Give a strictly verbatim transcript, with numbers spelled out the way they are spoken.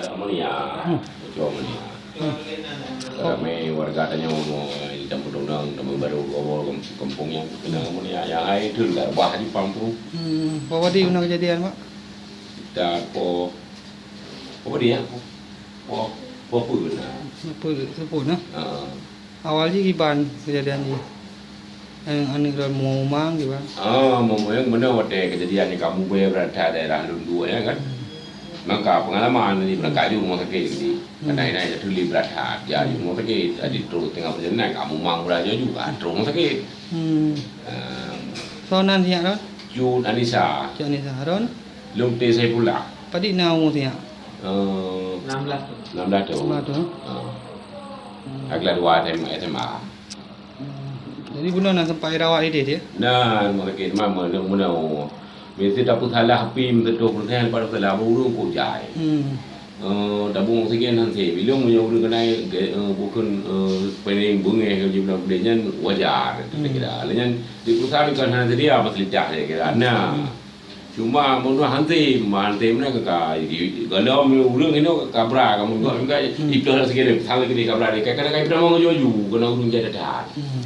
Amonia. Hmm. Cucok amonia. Hmm. Ramai warga tanyoe mau di Tampung Tondang, Tampung Baru, Gobol, kamp-, kampung yang kena amonia. Yang lain tu enggak bah di Pampung. Hmm, berapa di guna kejadian, Pak? Kita po, apa dia? Po, po, po apa guna? Apa, apa guna? Ha. Awal jih kiban kejadian jih. Aneuk-aneuk lôn mumang kiban. Ah, mumang meunan watèe kejadian di kamoe bèe beurata daerah lôn dua, ya kan. Hmm. Maka pengalaman ni beurangkat ju rumoh sakét jadi. Hmm. Kadang inai jatuh lé beurata, ya ju rumoh sakét. Jadi terus tengah perjalanan kamoe mumang beurata ju, ah, terus rumoh sakét. Hmm. Ah. Soe nan siat lôn? Cut Anisa. Cut Anisa. Lôn? Lôn T Saifullah. Padit na umu siat? Eh, enam belas tu. Enam belas tu. Enam belas tu. Ah. Hmm. Agak dua S M A, S M A. Hmm. Jadi bunoe na sempat dirawat idéh dia? Na, rumoh sakét mama, na meunan. Biasa dapur salah pi meututoh peureukah daripada salah ureueng kok jai. Hmm. Eh, tabung oksigen han sép. Bilong meunyoe ureueng keunan, eh, bukon, eh, pening beungéh ka jeuet bulan nyan wajar, hmm, saya kira. Lé nyan di perusahaan kan hana sedia fasilitas, saya kira. Nah, hmm. Cuma mun hansém, hansém na ka, ka, kalau ureueng inoe ka bra, ka mun dua minggu, hmm, iploh lam segini, salah gini ka bra, kadang-kadang ka iploh laju-laju, kena ureueng jai that-that. Hmm.